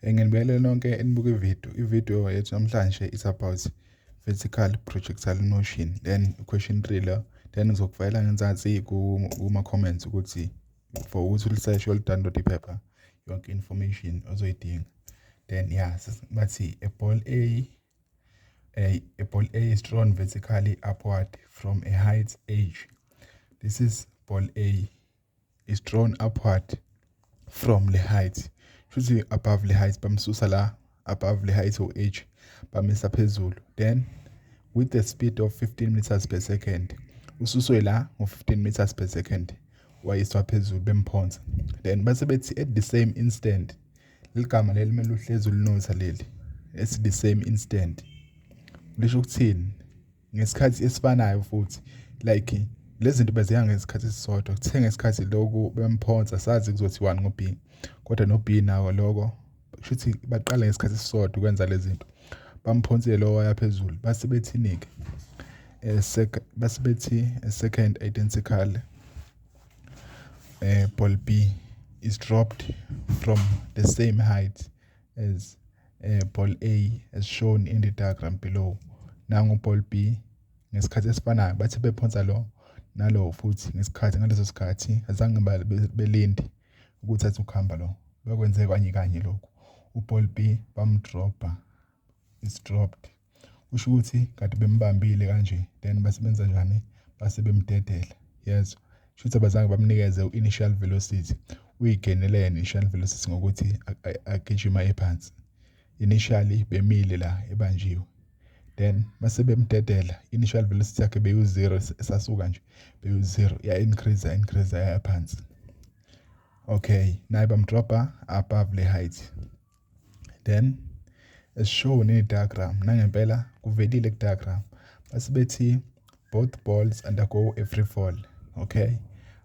Nginibingelele nonke enibuka ividiyo. Ividiyo yethu namhlanje is about vertical projectile motion. Then question 3 la. Then ngizokufakela ngenzansi kuma-comments ukuthi for ukuthi uliseshe, ulidownload iphepha, yonke information ozoyidinga. Then yeah, bathi a ball A is thrown vertically upward from a height h. This is ball A is thrown upward from the height. Shuthi above the height, bamsusa la above the height o h, bamisa phezulu. Then with the speed of 15 meters per second. Ususwe la ngo 15 meters per second, wayiswa phezulu bemphonsa. Then base bethi at the same instant. Leligama leli kumele uhlezi ulinotha leli. At the same instant. Lisho ukuthini? Ngesikhathi esifanayo futhi, like lezi zinto bezeka ngesikhathi esisodwa. Kuthe ngesikhathi lokhu bemphonsa, sazi kuzothiwani ngo-B, kodwa no-B nawo lokho kushuthi baqala ngesikhathi esisodwa ukwenza lezi zinto. Bamphonsile lo, waya phezulu. Base bethini-ke? Base bethi a second identical ball B is dropped from the same height as ball A as shown in the diagram below. Nangu ball B ngesikhathi esifanayo, bathi bephonsa lo nalo futhi ngesikhathi, ngaleso sikhathi azange belinde ukuthi athi ukuhamba lo, bekwenze kanye kanye lokhu. Uball B bamdropa, is dropped, kusho ukuthi kade bembambile kanje. Then basebenza njani? Base bemdedela, yezwa? Shuthi abazange bamnikeze u-initial velocity, uyigenele yena initial velocity ngokuthi agijima ephansi. Initially bemile la ebanjiwe, then mase bemdedela, initial velocity yakhe beyu-zero, esasuka nje beyu-zero, ya-increase, increase, yaya phansi. Okay, naye bamdropa above le height. Then as shown in the diagram, nangempela kuvelile ku-diagram. Base bethi both balls undergo a free fall. Okay,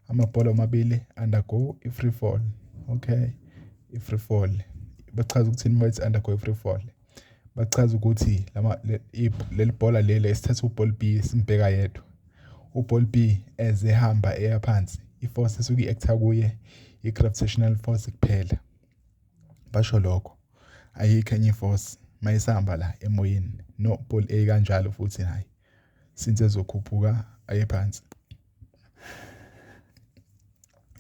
amabhola omabili undergo a free fall. Okay, i-free fall, bachaza ukuthini bathi undergo a free fall? Bachaza ukuthi lama leli bhola leli, esithatha uball B, simbheka yedwa uball B as ehamba eya phansi, i-force esuke i-acta kuye i-gravitational force kuphela. Basho lokho, ayikho enye i-force mayisahamba la emoyeni. No ball A kanjalo futhi naye since ezokhuphuka aye phansi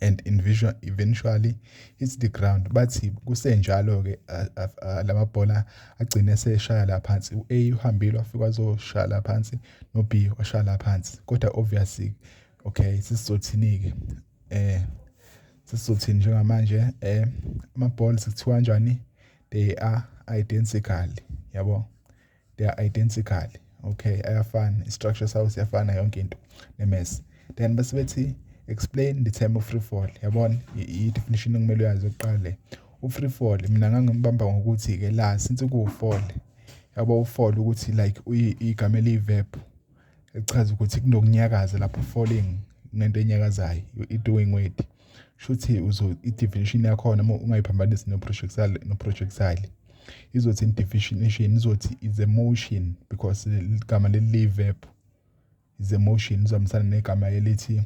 and eventually hits the ground. Bathi kusenjalo-ke lamabhola agcine eseshaya la phansi. U-A uhambile, wafika wazoshaya la phansi, no-B washaya la phansi. Kodwa obviously, okay, sesizothini-ke? Sesizothini njengamanje? Ama-balls kuthiwa kanjani? They are identical, yabo, they are identical. Okay, ayafana, i-structure sawo siyafana, yonke into ne-mass. Then bese bethi explain the term of free fall. Yabona, i-definition okumele uyazi yokuqala le. U-free fall mina ngangimbamba ngokuthi-ke la since kuwu-fall, yabo, u-fall ukuthi like igama eliyi-verb echaza ukuthi kunokunyakaza lapho, falling, kunento enyakazayo, i-doing word. Shuthi uzo i-definition yakhona, uma ungayiphambanisi no-projectile, izothi in definition izothi is a motion, because igama leli liyi-verb, is a motion, izohambisana negama elithi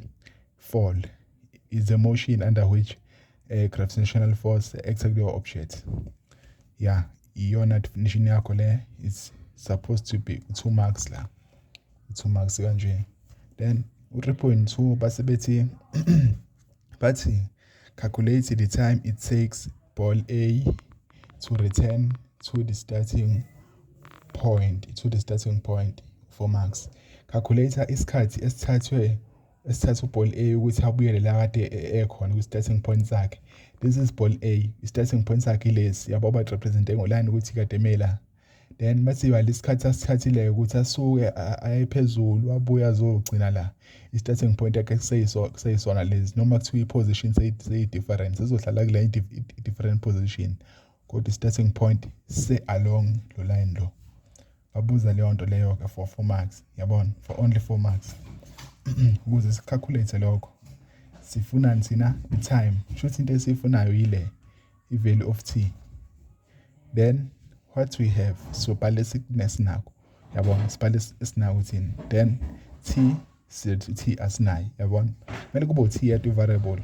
fall, is a motion under which a gravitational force acts kuleyo object. Yeah, iyona definition yakho le. Is supposed to be 2 marks la, 2 marks kanje. Then u-3.2 base bethi, bathi calculate the time it takes ball A to return to the starting point, to the starting point, 4 marks. Calculate isikhathi esithatha uball A ukuthi abuyele la kade ekhona ku-starting point sakhe. This is ball A, i-starting point sakhe ilesi, yabo, ba-represente ngoline ukuthi kade eme la. Then bathi lesikhathi asithathileyo ukuthi asuke aye phezulu, abuye azogcina la i-starting point yakhe kuseyisona lezi, noma kuthiwa i-position seyi-different, sezohlala kule different position, kodwa i-starting point se-along lo line lo. Babuza leyo nto leyo-ke for 4 marks, yabona, for only 4 marks. Ukuze sicalculate lokho, sifunani thina? I-time. Shuthi into esiyifunayo yile i-value of t. Then what we have, sobhala esinako, yabona, sibhale esinako thina. Then t, sithi t asinayo, yabona, kumele kube u-t yedwa i-variable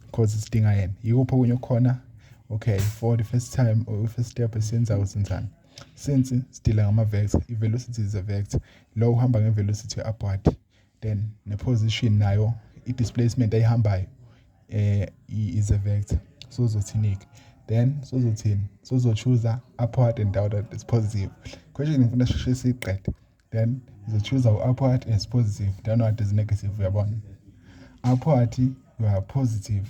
because sidinga yena. Yikuphi okunye okukhona? Okay, for the first time or first step esiyenzayo, senzani? Since sidila ngama-vector, i-velocity is a vector, lo uhamba nge-velocity upward, then ne-position nayo, i-displacement ayihambayo is a vector. So uzothini-ke then? Sozothini? Sozo-choose upward and downward is positive. Question ngifuna sheshe siyiqede. Then uzo-choose upward as positive, downward as negative. Uyabona, upward you are positive,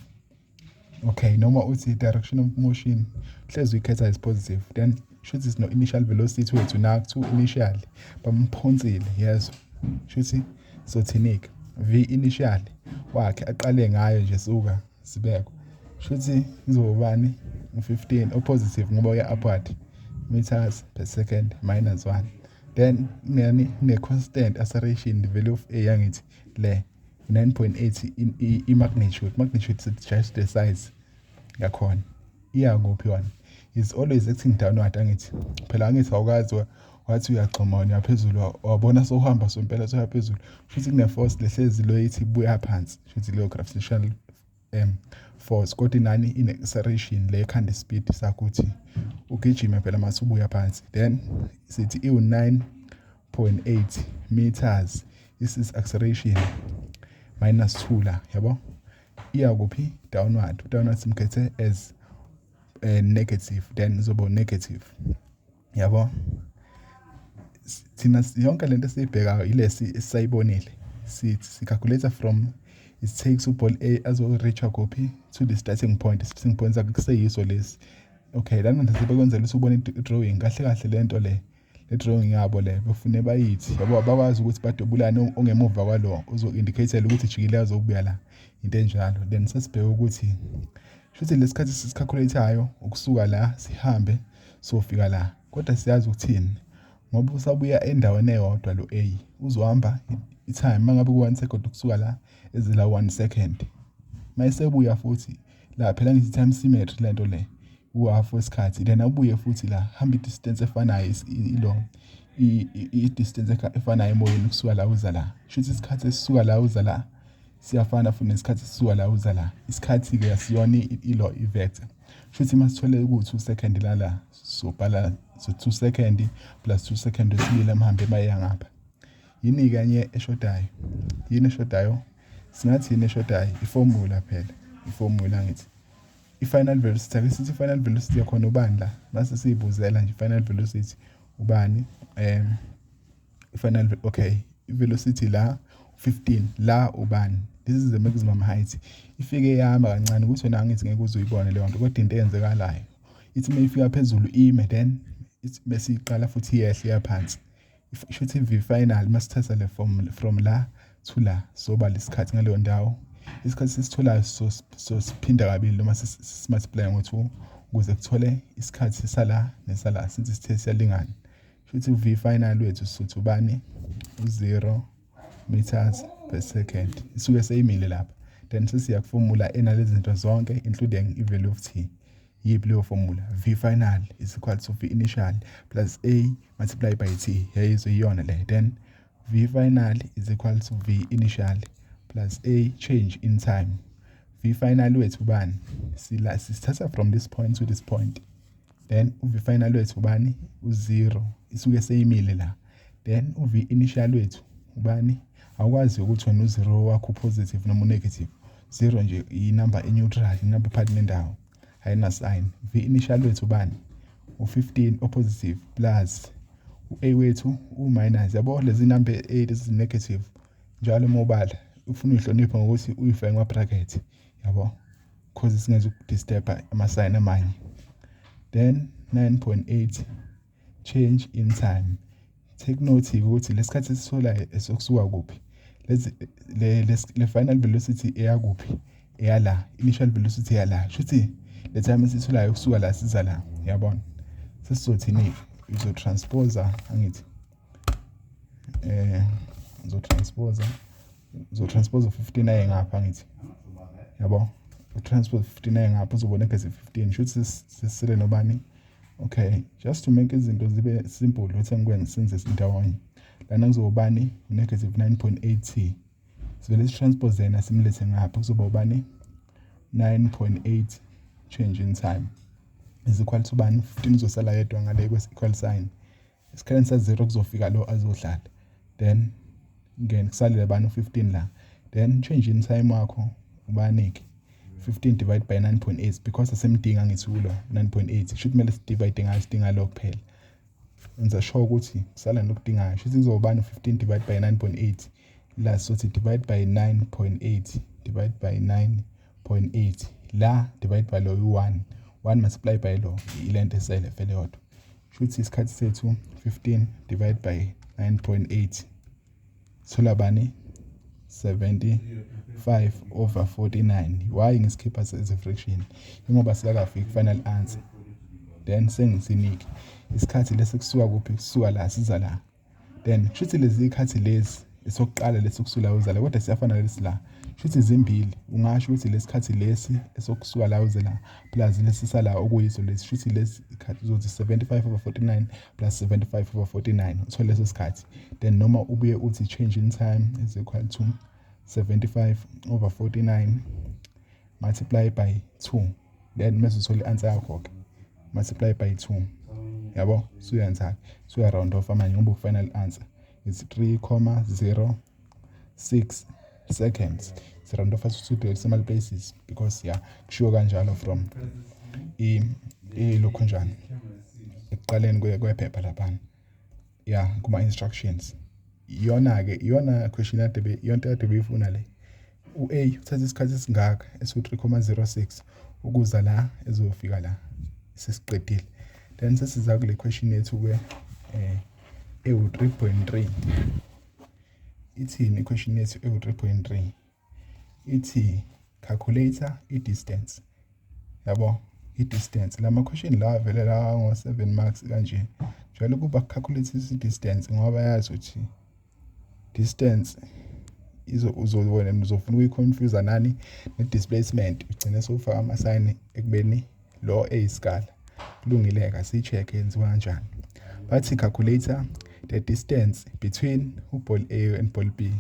okay? Noma uthi direction of motion hlezi uyikhetha as positive. Then shuthi sino initial velocity wethu na to initial bamphonsile, yezwa? Shuthi sothini-ke? V initial wakhe aqale ngayo nje, suka sibekwe, shuthi izoba ubani? U-15 o-positive ngoba uya upward, meters per second minus 1. Then nani? Kune-constant acceleration, the value of a, yangithi le 9.8, i-magnitude. Magnitude is just the size yakhona. Iya kuphi yona? Is always acting downward, angithi phela? Angithi awukazi wathi uyagxuma wena phezulu, wabona sowuhamba sompela soya phezulu? Futhi kune-force lehlezi lo ithi buya phansi, futhi leyo gravitational force, kodwa inani? Ine-acceleration le ekhanda speed sakho ukuthi ugijime phela mase ubuya phansi. Then sithi iwu-9.8 meters, this is acceleration minus 2 la, yabo? Iya kuphi? Downward. Downward simkhethe as negative, then izoba negative, yabo? Thina yonke lento esiyibhekayo ilesi esisayibonile. Sithi si-calculate from it takes u-ball A azo-reach kuphi? To the starting point. Starting point sakhe kuseyiso lesi. Okay, lana sebekwenzela ukuthi ubone i-drawing kahle kahle. Lento le drawing yabo le befune bayithi, yabo, bakwazi ukuthi badwebulane ongemuva kwalo uzo-indicate ukuthi jikile azokubuya la, into enjalo. Then sesibheke ukuthi shuthi lesikhathi sisi-calculate-ayo ukusuka la sihambe sofika la, kodwa siyazi ukuthini? Ngoba usabuya endaweni eyodwa lo A, uzohamba i-time mangabe ku-1 second ukusuka la eze la, 1 second. Mayesebuya futhi la, phela ngithi time symmetry lento le, u-half wesikhathi. Then abuye futhi la, hamba i-distance efanayo, ilo i-distance efanayo emoyeni kusuka la uza la. Shuthi isikhathi esisuka la uza la siyafana futhi nesikhathi esisuka la uza la. Isikhathi-ke asiyona ilo i-vector. Shuthi uma sithole ku-2 second lala, sobhala so 2 second plus 2 second wesibili amhambe emaye ngapha. Yini kanye eshodayo? Yini eshodayo? Singathi yini eshodayo? Ifomula phela, ifomula ngithi i-final velocity. Ake sithi i-final velocity yakhona ubani la? Mase siyibuzela nje i-final velocity ubani? I-final, okay, i-velocity la 15 la ubani? This is the maximum height. Ifike yama kancane ukuthi wena angithi ngeke uze uyibone leyo nto, kodwa into eyenzekalayo ithi uma ifika phezulu ime, then bese iqala futhi iyehle iya phansi. Shuthi v final, masithatha le from la to la, sobala isikhathi ngaleyo ndawo. Isikhathi sisitholayo so siphinda kabili noma si-multiply ngo-2 ukuze kuthole isikhathi sala nesala, since sithe siyalingana. Shuthi v final wethu sithi ubani? U-0 meters per second, isuke seyimile lapha. Then sesiya ku-formula enalezi zinto zonke, including i-value of t. Yiphi leyo formula? V final is equal to v initial plus a multiply by t. Yayizo iyona le. Then v final is equal to v initial plus a change in time. V final wethu ubani? Sila sisithatha from this point to this point. Then u-v final wethu ubani? U-0, isuke seyimile la. Then u-v initial wethu ubani? Awukwazi ukuthi wena u-0 wakho positive noma u-negative. 0 nje i-number e-neutral, i-number phakathi nendawo, ayina sign. V initial wethu ubani? U-15 o-positive plus u-a wethu u-minus, yabo? Lezi number 8 ezi negative njalo uma ubala ufuna uyihlonipha ngokuthi uyifake kuma-bracket, yabo, cause singeze uku-disturb ama-sign amanye. Then 9.8 change in time. Take note ukuthi lesikhathi esitholayo esokusuka kuphi? Lezi le final velocity eyakuphi? Eyala. Initial velocity eyala. Shuthi le time esitholayo kusuka la siza la, yabona? Sesizothini? Uzo-transpose, angithi? Uzo-transpose, uzo-transpose 15 aye ngapha, angithi? Yabo, u-transpose 15 aye ngapha, uzoba negative 15. Shuthi sisele nobani? Okay, just to make izinto zibe simple ukuthi engikwenze, senze ndawonye lana, kuzoba ubani? Negative 9.8 t. Sivele si-transpose yena, simlethe ngapha, kuzoba ubani? 9.8 change in time. Is equal to bani? 15 uzosala yedwa ngale kwe-equal sign. Esikhaleni sa-0 kuzofika lo azodlala, then ngene kusalele bani? U-15 la. Then change in time wakho ubanike 15 divide by 9.8, because asemdinga ngithi kulo 9.8, shuthi kumele sidivide ngayo, sidinga lo kuphela. Enza sure ukuthi kusala nokudingayo. Shuthi kuzobani? 15 divide by 9.8 la, sothi divide by 9.8, divide by 9.8 la, divide by lo u-1, 1 multiply by lo, ilento esele vele yodwa. Shuthi isikhathi sethu 15 divide by 9.8, thola bani? 75 over 49. Why ngisikhipha as a fraction? Ingoba sikakafiki final answer. Then sengisinike isikhathi lesi kusuka kuphi? Kusuka la siza la. Then shuthi lezi ikhathi lezi esokuqala lesi kusuka la uza la, kodwa siyafana lesi la, shuthi zimbili. Ungasho ukuthi lesikhathi lesi esokusuka la uze la plus lesi sala okuyiso lesi, shuthi lesi ikhathi uzothi 75 over 49 plus 75 over 49, uthole leso sikhathi. Then noma ubuye uthi change in time is equal to 75 over 49 multiply by 2, then mase uthola i-answer yakho-ke, multiply by 2, yabo. Suyenza, suya round off manje ngoba final answer is 3.06 seconds. Si round off to two decimal places because, yeah, kushiwo kanjalo from ilokhu njani ekuqaleni kwephepha laphana, yeah, kuma instructions. Iyona-ke iyona question kade, iyonto kade beyifuna le. U-A uthatha isikhathi esingaka esiwu-3.06 ukuza la ezofika la. Sesiqedile. Then sesiza kule question yethu-ke ewu-3.3. Ithini question yethu ewu-3.3? Ithi calculate i-distance, yabo, i-distance. Lama question lawa vele lawa ngo-7 marks kanje, jwayele ukuba calculate i-distance ngoba yazi ukuthi distance uzobona uzofuna ukuyi-confuse nani ne-displacement, ugcine sewufaka ama-sign ekubeni lo eyisikala. Kulungile-ke, asiyi-check yenziwa kanjani. Bathi calculate the distance between uball A and ball B,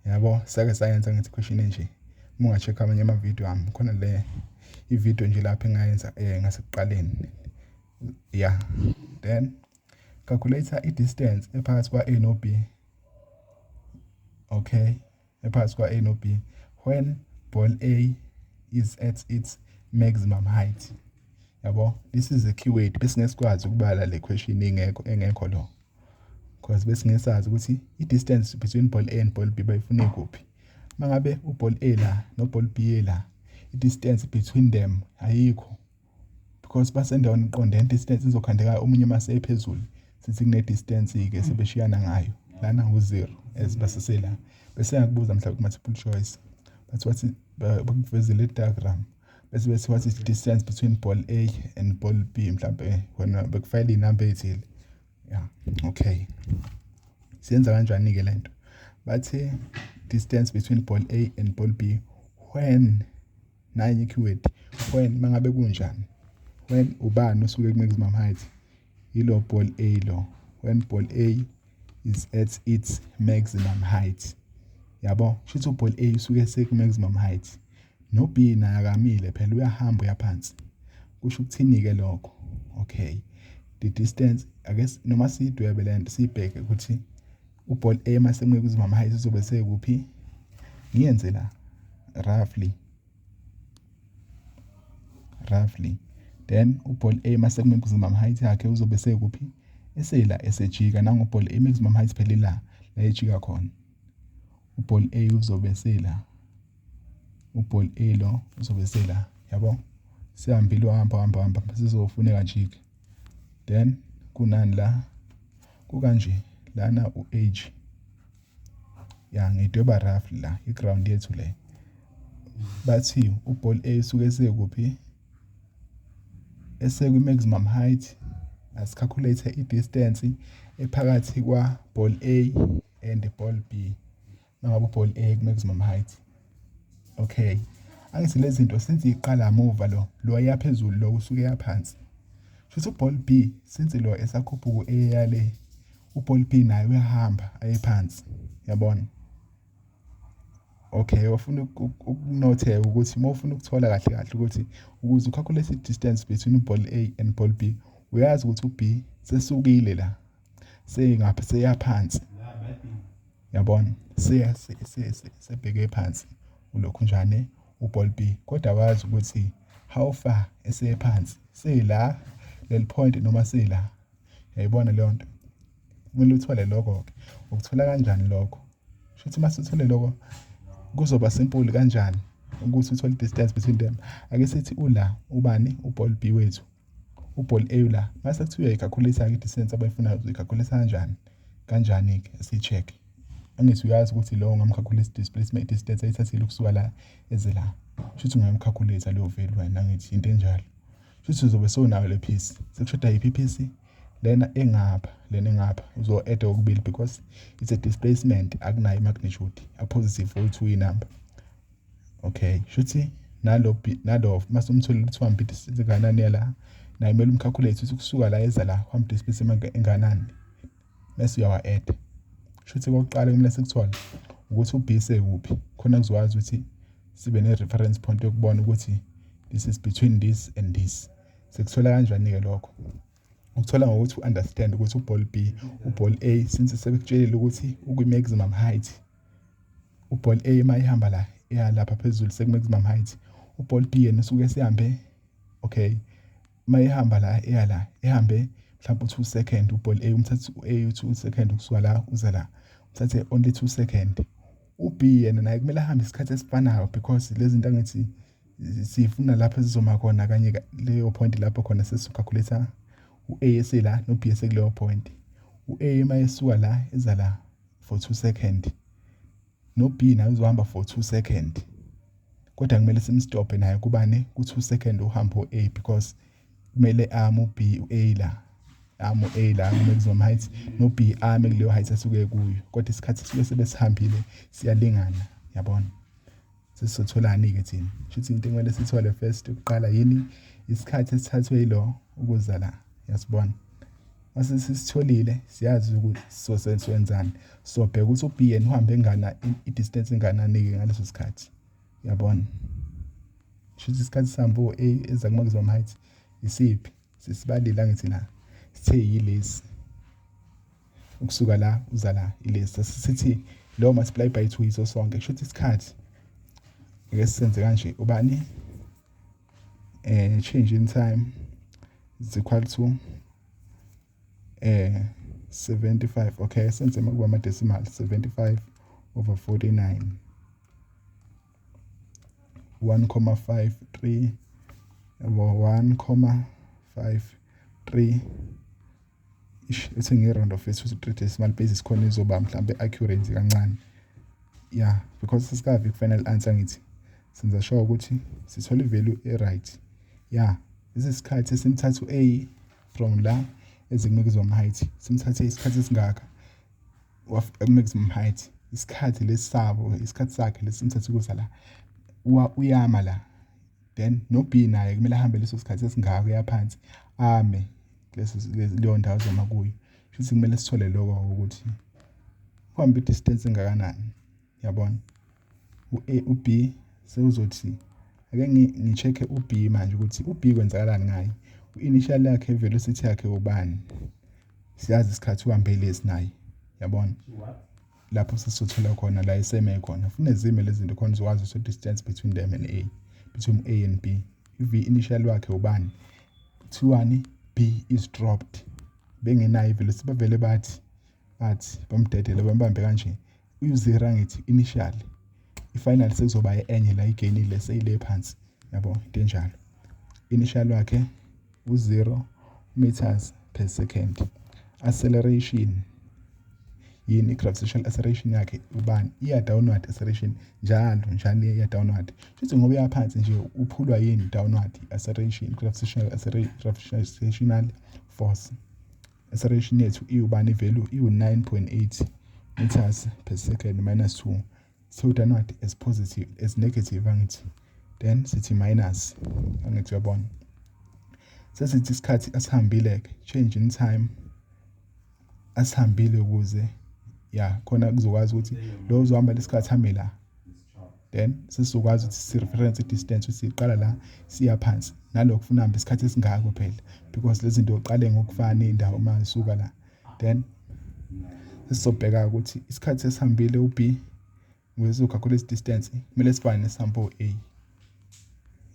yabo. Sake sayenza ngithi question enje. Uma unga-check amanye amavidiyo ami khona, le ividiyo nje lapho engayenza ngasekuqaleni, yeah. Then calculate i-distance ephakathi kwa-A no-B, okay, ephakathi kwa-A no-B when ball A is at its maximum height, yabo. This is a keyword. Bese ukubala le question ingekho engekho lo, because bese ukuthi i-distance between ball A and ball B bayifuna kuphi. Mangabe uball A la no ball B la, i-distance between them ayikho because basendaweni eqondene. Distance izokhandeka omunye mase ephezulu, sithi kune distance ke sebeshiyana ngayo lana u-0 as basesela. Bese ngakubuza mhlawumbe ku-multiple choice, bathi wathi bakuvezele diagram, bese bethi what is the distance between ball A and ball B, mhlawumbe wena bekufayela inamba ezithile, yeah. Okay, siyenza kanjani ke lento? Bathi distance between ball A and ball B when, nayi keyword, when. Mangabe kunjani when? Ubani osuke ku maximum height? Yilo ball A lo. When ball A is at its maximum height, yabo, shuthi uball A usuke seku maximum height, no B naye akamile phela, uyahamba uyaphansi. Kusho ukuthini ke lokho? Okay, the distance, ake noma siyidwebe lento, siyibheke ukuthi uball A mase ku maximum height uzobe sekuphi. Ngiyenze la roughly. Then uball A mase ku maximum height yakhe uzobe sekuphi? Esela esejika nangu ball A, maximum height phela la la ejika khona. Uball A uzobe sela, uball A lo uzobe sela, yabo. Sihambile, uhamba hamba hamba, sizofuneka jike. Then kunani la? Kukanje lana u-H, ya, ngidweba roughly la iground yethu le. Bathi uball A suke sekuphi esekwi-maximum height? Asicalculate i-distance ephakathi kwa ball A and ball B mangabe uball A ku-maximum height. Okay, angithi lezi zinto since iqala muva, lo lo yaphezulu, lo usuke yaphansi, futhi uball B since lo esakhuphuka u-A yale, uball B naye uyahamba aye phansi, yabona. Okay, wafuna ukunotheka ukuthi uma ufuna ukuthola kahle kahle ukuthi ukuze ucalculate i-distance between ball A and ball B, uyazi ukuthi u-B sesukile la, seyingaphi, seyaphansi, yabona, seya sebheke phansi ulokhu njani uball B, kodwa wazi ukuthi how far esephansi, seyila leli point noma seyila. Uyayibona leyo nto? Kumele uthole lokho-ke. Ukuthola kanjani lokho? Shuthi uma sithole lokho kuzoba simple kanjani ukuthi uthole i-distance between them. Ake sithi ula ubani uball B wethu, uball A ula, mase kuthiwa uyayicalculate-ke i-distance abayifunayo, uzoyicalculate kanjani? Kanjani-ke? Siyi-check. Angithi uyazi ukuthi lo ungamcalculate displacement, distance ayithathile ukusuka la eze la. Shuthi ungamcalculate leyo value wena, angithi into enjalo. Shuthi uzobe sewunayo le piece. Sekushoda yiphi i-piece? Lena engapha, lena engapha uzo-add okubili because it's a displacement, akunayo i-magnitude, a-positive o-two inumber. Okay, shuthi nalo B nalo mase umtholile ukuthi uhambe i-distance engakanani la, naye kumele umcalculate ukuthi kusuka la eza la uhambe displacement engakanani, bese uyawa-add. Shuthi okokuqala kumele sikuthole ukuthi u-B sekuphi, khona kuzokwazi ukuthi sibe ne-reference point yokubona ukuthi this is between this and this. Sikuthola kanjani-ke lokho? Ukuthola ngokuthi u-understand ukuthi uball B, uball A, since sebekutshelile ukuthi ukwi-maximum height, uball A uma ihamba la iya lapha phezulu seku-maximum height, uball B yena usuke esihambe, okay, uma ihamba la iya la ihambe mhlawumbe u-2 second, uball A umthathe u-A u-2 second ukusuka la uze la, uthathe only 2 second. U-B yena naye kumele ahambe isikhathi esifanayo because lezi zinto angithi sifuna lapho ezizoma khona kanye leyo point lapho khona sesicalculate u-A esela no-B esekuleyo point. U-A uma esuka la eza la for 2 second, no-B naye uzohamba for 2 second, kodwa kumele simstophe naye kubani ku-2 second uhambo u-A because kumele ame u-B, u-A la, ame u-A la ku-maximum height, no-B ame kuleyo height asuke kuyo, kodwa isikhathi sisuke sebe sihambile siyalingana, yabona. Sesizotholani-ke thina? Shuthi into ekumele sithole first ukuqala yini? Isikhathi esithathwe yilo ukuza la, yasibona. Mase sisitholile siyazi ukuthi senzani, sobheka ukuthi u-B yena uhambe engana i-distance engakanani-ke ngaleso sikhathi, yabona. Shuthi isikhathi sihambe u-A eza ku-maximum height isiphi? Sisibalile angithi la, sithe yilesi ukusuka la uza la ilesi, sithi lo multiply by 2 yiso sonke. Kusho ukuthi isikhathi ake sisenze kanje, ubani change in time is equal to 75. Okay, senze makuba ama decimal, 75 over 49, 1,53, yabo, 1,53 ish, ethi ngi-round off to 3 decimal places khona izoba mhlambe accurate kancane, yeah, because sisikavi final answer ngithi senza sure ukuthi sithola i-value e-right. Yeah, isikhathi esimthatha u-A from la eze-maximum height, simthathe isikhathi esingaka ku-maximum height, isikhathi lesabo, isikhathi sakhe lesimthathe ukuza la, uyama la, then no-B naye kumele ahambe leso sikhathi esingaka uya phansi, ame leso leyo ndawo azoma kuyo. Shuthi kumele sithole lokho ukuthi uhambe i-distance engakanani, yabona. U-A, u-B sewuzothi ake ngi-check-e u-B manje ukuthi u-B kwenzakalani ngaye, u-initial yakhe, velocity yakhe ubani, siyazi isikhathi uhambe lesi naye, yabona. Lapho sesizothola khona la eseme khona, funa zime lezi zinto khona uzokwazi ukuthi distance between them and A, between A and B, i-V initial wakhe ubani, kuthiwani? B is dropped, bengenayo i-velocity, bavele bathi bamdedele bambambe kanje, u-zero angithi initial, i-final sekuzoba enye la igainile seyile phansi, yabo, into enjalo. Initial wakhe u-0 meters per second. Acceleration yini? I-gravitational acceleration yakhe ubani? Iya downward acceleration njalo njalo, iya downward. Futhi ngoba iya phansi nje uphulwa yini? Downward acceleration, gravitational acceleration, gravitational force. Acceleration yethu iwubani i-value? Iwu-9.8 meters per second minus 2, so downward as positive as negative angithi, then sithi minus angithi, uyabona. Sesithi isikhathi asihambile-ke, change in time asihambile ukuze ya khona kuzokwazi ukuthi lo uzohamba lesikhathi hambe la. Then sesizokwazi ukuthi si-reference i-distance ukuthi siqala la siya phansi, nalokho kufuna hambe isikhathi esingako phela, because lezi zinto uqale ngokufana iy'ndawo uma zisuka la. Then sesizobheka ukuthi isikhathi esihambile u-B ukuze sizo-calculate distance kumele sifane nesihambe o-A.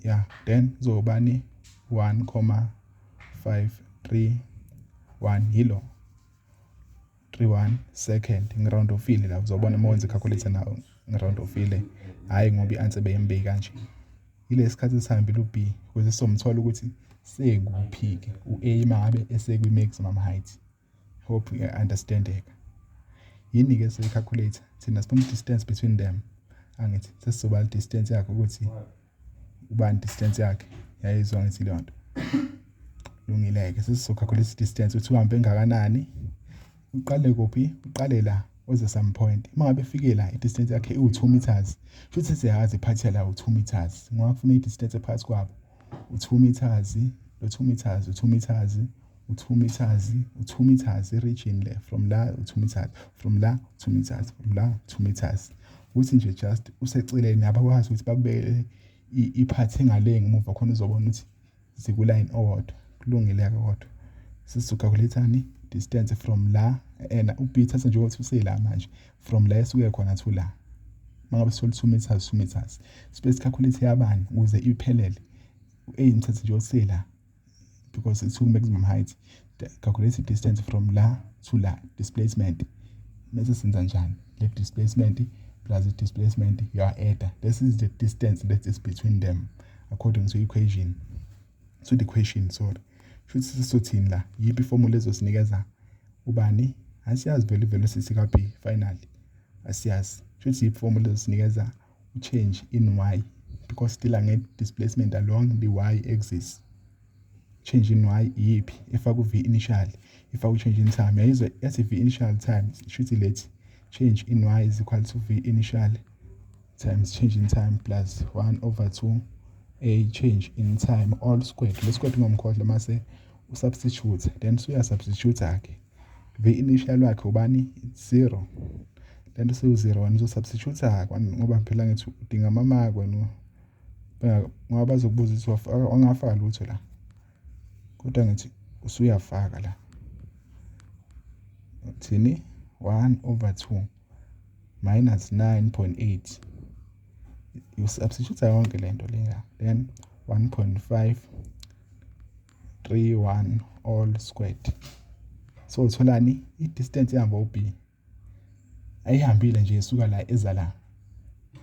Yeah, then kuzobani 1,531 yilo 31 second. Ngi-round off-ile la, uzobona uma wenza i-calculator nawo ngi-round off-ile, hhayi ngoba i-answer beyimbi kanje. Ile sikhathi esihambile u-B ukuze sizomthola ukuthi sekuphi-ke u-A uma ngabe esekwi-maximum height. Hope uya-understand-eka. Yini-ke siyi-calculate thina? Sifuna distance between them, angithi sesizobala distance yakhe ukuthi ubani distance yakhe. Yayizwa ngithi leyo nto lungile-ke. Sesizo-calculate distance ukuthi uhambe engakanani, uqale kuphi, uqale la uze some point. Uma ngabe efike la, i-distance yakhe iwu-2 meters, futhi siyazi iphathi la u-2 meters, ngoba kufuna i-distance ephakathi kwabo u-2 meters, lo 2 meters, u-2 meters, u-2 meters, u-2 meters, i-region le from la u-2 meters, from la 2 meters, from la 2 meters, ukuthi nje just useceleni. Abakwazi ukuthi bakubeke iphathi engale ngemuva khona uzobona ukuthi ziku-line owodwa. Kulungile-ke, kodwa sesizo-calculate-ani distance from la ena u-B, thatha nje ukuthi usela manje from la esuke khona to la. Mangabe sithola 2 meters, 2 meters, sibe si-calculate yabani ukuze iphelele? U-A ngithathe nje usela because it's maximum height. Calculate distance from la to la, displacement. Bese senza njani? Le displacement plus the displacement you are add, this is the distance that is between them according to equation, to the question, sorry. Shuthi sisothini la? Yiphi iformula ezosinikeza ubani? Asiyazi vele i-velocity ka-B finally, asiyazi. Shuthi yiphi formula ezosinikeza u-change in y, because still nge-displacement along the y axis? Change in y iyiphi? Ifaka u-v initial, ifaka u-change in time. Yayizwa yathi v initial times, shuthi lethi change in y is equal to v initial times change in time plus 1 over 2 a change in time all squared. Le squared ungomkhohlwa mase u-substitute. Then suya-substitute-ke v initial wakhe ubani? 0. Lento sewu-0, wena uzo-substitute ngoba phela ngithi udinga amamaki wena, ngoba bazokubuza ukuthi wangafaka lutho la, kodwa ngithi usuyafaka la. Uthini? 1 over 2 minus 9.8, u-substitute yonke lento le, then 1.5 31 all squared. So utholani? I-distance ehamba u-B ayihambile nje esuka la eza la.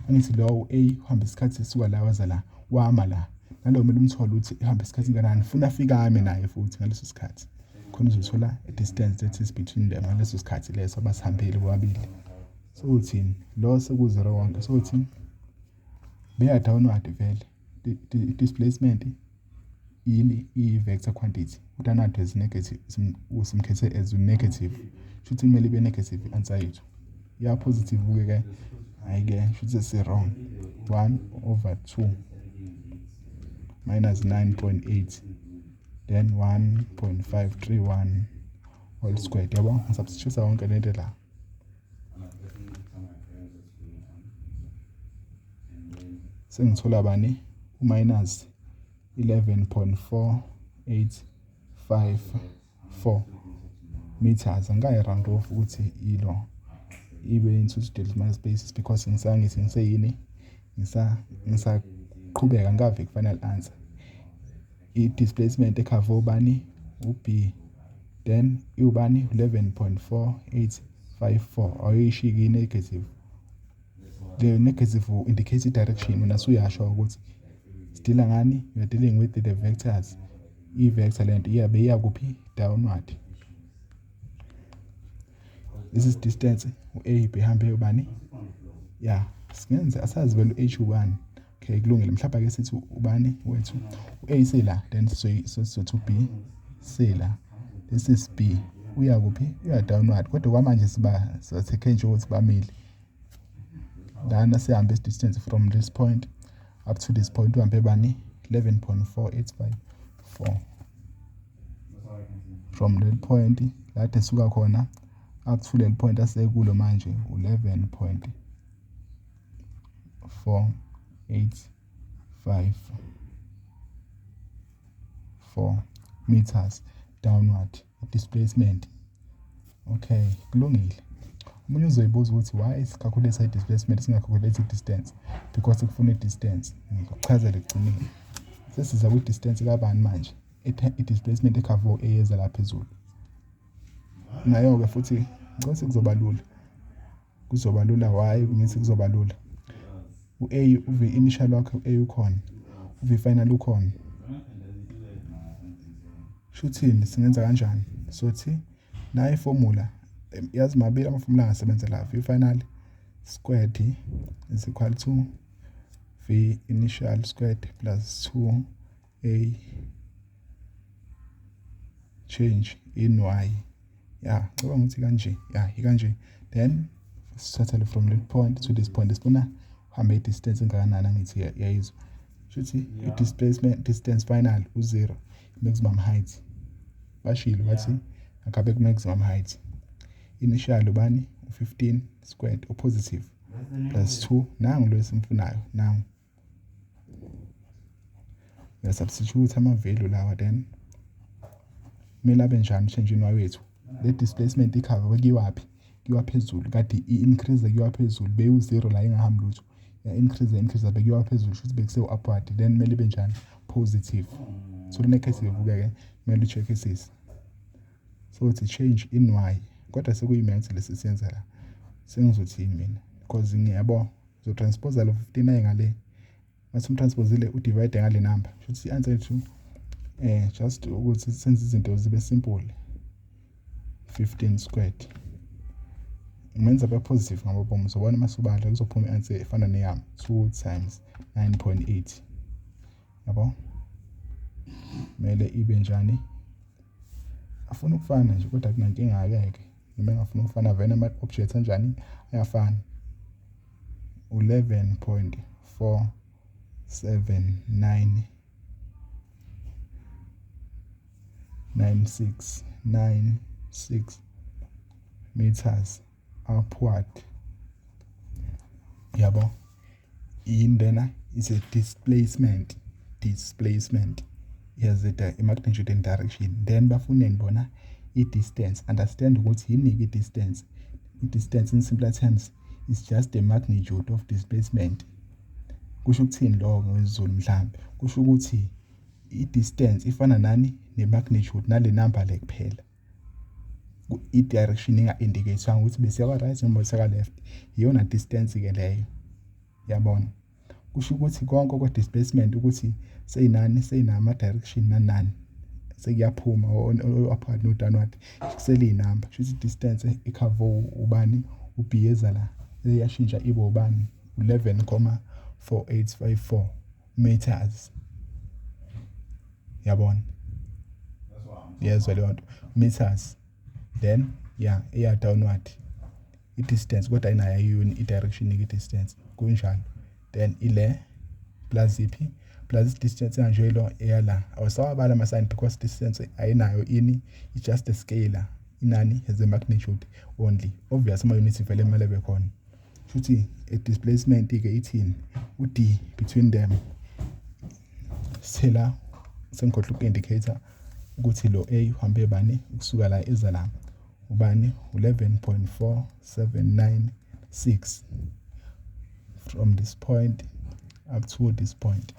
Angithi lo A uhamba isikhathi esuka la waza la, wama la, nalo kumele umthole ukuthi ihamba isikhathi kangakanani, funa afike ame naye futhi ngaleso sikhathi, khona uzothola i-distance that is between them ngaleso sikhathi leso abasihambile bobabili. So uthini lo seku-zero wonke? So uthini? Beya downward vele. I-displacement yini? I-vector quantity. U-downward is negative, simkhethe as negative, shuthi kumele ibe negative i-answer yethu. Ya positive ke, hayi-ke, shuthi si-wrong. 1 over 2 minus 9.8, then 1.531 all squared. Yabo, ngi-substitute yonke lento la, sengithola bani? U-minus 11.4854 meters. Angikayi-round off ukuthi ilo ibe into decimal spaces because ngisangithi ngiseyini, ngisaqhubeka ngikaviki final answer. I-displacement e-cover ubani? U-B. Then iwubani? 11.4854. Awuyishiyi i-negative. The negative indicates i-direction. Wena usuyasho ukuthi sidila ngani? You are dealing with the vectors. I-vector lento iyabe iya kuphi? Downward. This is distance u-A behambe ubani? Ya, singenze asazi vele u-H ubani. Okay, kulungile. Mhlawumbe ake sithi ubani wethu? U-A sela, then sizothi u-B sela. This is B. Uya kuphi? Uya downward, kodwa kwamanje siba sathekhe nje ukuthi bamile lana. Sihambe distance from this point up to this point, uhambe bani? 11.4854 from leli point lade esuka khona up to leli point asekulo manje, 11.4854 meters downward displacement. Okay, kulungile. Omunye uzoyibuza ukuthi why sicalculate i-displacement, singacalculate i-distance? Because kufuna i-distance. Ngikuchazela ekugcineni. Sesiza kwi-distance kabani manje? I-displacement ecover eyeza la phezulu. Nayo-ke futhi ngicela kuzoba lula. Kuzoba lula. Why ngithi kuzoba lula? U-A, u-V initial wakhe, u-A ukhona, u-V final ukhona. Shuthini, singenza kanjani? Sothi nayo iformula, yazi mabili amafomula angasebenza la: V final squared is equal to V initial squared plus 2A change in Y. Ya, ngicabanga ukuthi kanje, ya, ikanje. Then sithatha from that point to this point, sifuna uhambe i-distance engakanani, angithi yayizwa? Shuthi i-displacement, distance final u-0, maximum height bashilo, bathi akabe ku-maximum height. Initial ubani? U-15 squared, u-positive, plus 2. Nangu lo esimfunayo, nangu. Uyasubstitute ama-value lawa, then kumele abe njani change in Y wethu? Le displacement icover kuyiwaphi? Kuyiwa phezulu. Kade i-increase kuyiwa phezulu, beyu-zero la, ingahambi lutho, ya-increase, increase, bekuyiwa phezulu, shuthi bekuse-upward. Then kumele ibe njani? Positive. So negative-ke kumele u-check-isise. So it's change in Y, kodwa sekuyi-maths lesi siyenza la. Sengizothini mina? Because ngiyabo uzotranspose lo 15 aye ngale, mase umtransposile, udivide ngale number, shuthi i-answer yethu, just ukuthi senze izinto zibe simple, 15 squared ngimenza abe positive ngamabomu. Uzobona masubala kuzophuma i-answer efana neyami, 2 times 9.8, yabo? Kumele ibe njani? Afuna ukufana nje, kodwa kunankinga-ke noma engafuna ukufana, vele ama-objects anjani? Ayafana. 11.479 96 96 meters upward, yabo? Yini lena? Is a displacement. Displacement has a magnitude and direction. Then bafuneni bona? I-distance. Understand ukuthi yini i-distance. I-distance in simpler terms is just the magnitude of displacement. Kusho ukuthini lokho ngesiZulu? Mhlambe kusho ukuthi i-distance ifana nani? Ne-magnitude nale number le kuphela, i-direction inga-indicate ukuthi besiya kwa-right noma besiya ka-left. Iyona distance-ke leyo, yabona? Kusho ukuthi konke kwe-displacement ukuthi seyinani, seyinama-direction nani nani, sekuyaphuma o-upward no-downward, kusele iy'namba. Kusho ukuthi i-distance icover ubani? U-B eza la, seyiyashintsha ibe ubani? 11,4854 meters, yabona? Yezwa leyo nto? Meters. Then yeah, iya downward i-distance, kodwa ayinayo i-direction i-distance kunjalo. Then ile plus iphi? Plus distance kanje lo eyala, awusawabala ama-sign because distance ayinayo ini, it's just a scalar. Inani has a magnitude only. Obvious, ama-units vele kumele bekhona. Futhi i-displacement-ke ithini? U-d between them, sithela sengikhohlwa uku-indicate ukuthi lo A uhambe bani ukusuka la eza la, ubani? 11.4796 from this point up to this point.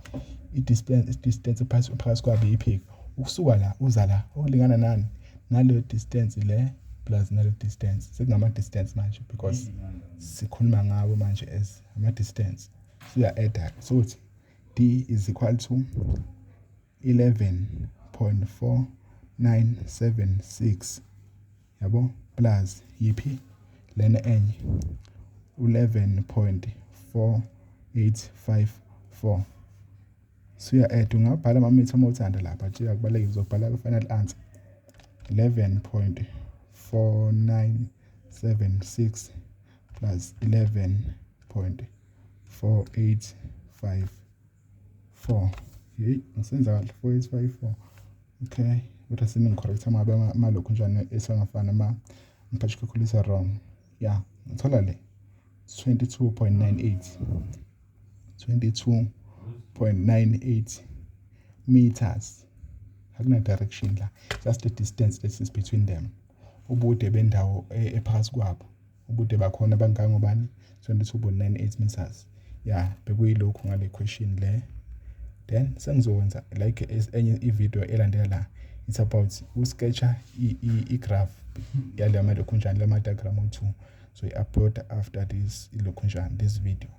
I-distance phakathi kwabo iphiki ukusuka la uza la, okulingana nani? Naleyo distance le plus nale distance. Sekungama-distance manje because sikhuluma ngawo manje as ama-distance. Siya-add-a, so uthi d is equal to 11.4976, yabo, plus yiphi lena enye? 11.4854. Suya add, ungabhala amamitha uma uthanda lapha nje, akubalulekile, uzobhala ku-final answer. 11.4976 plus 11.4854. Hey, ngisenza kahle? 4854, okay, kodwa seningicorrect uma ngabe malokhu njani esangafana, ma ngiphathe calculator wrong. Yeah, ngithola le 22.98. 22.98 meters. Akuna direction la, just the distance that is between them, ubude bendawo ephakathi kwabo, ubude bakhona bangangobani? 22.98 meters. Yeah, bekuyilokhu ngale question le. Then sengizokwenza like enye i-video elandela la. It's about usketcha i-graph yale malokhunjani, lama diagram o2. So i-upload after this ilokhunjani, this video.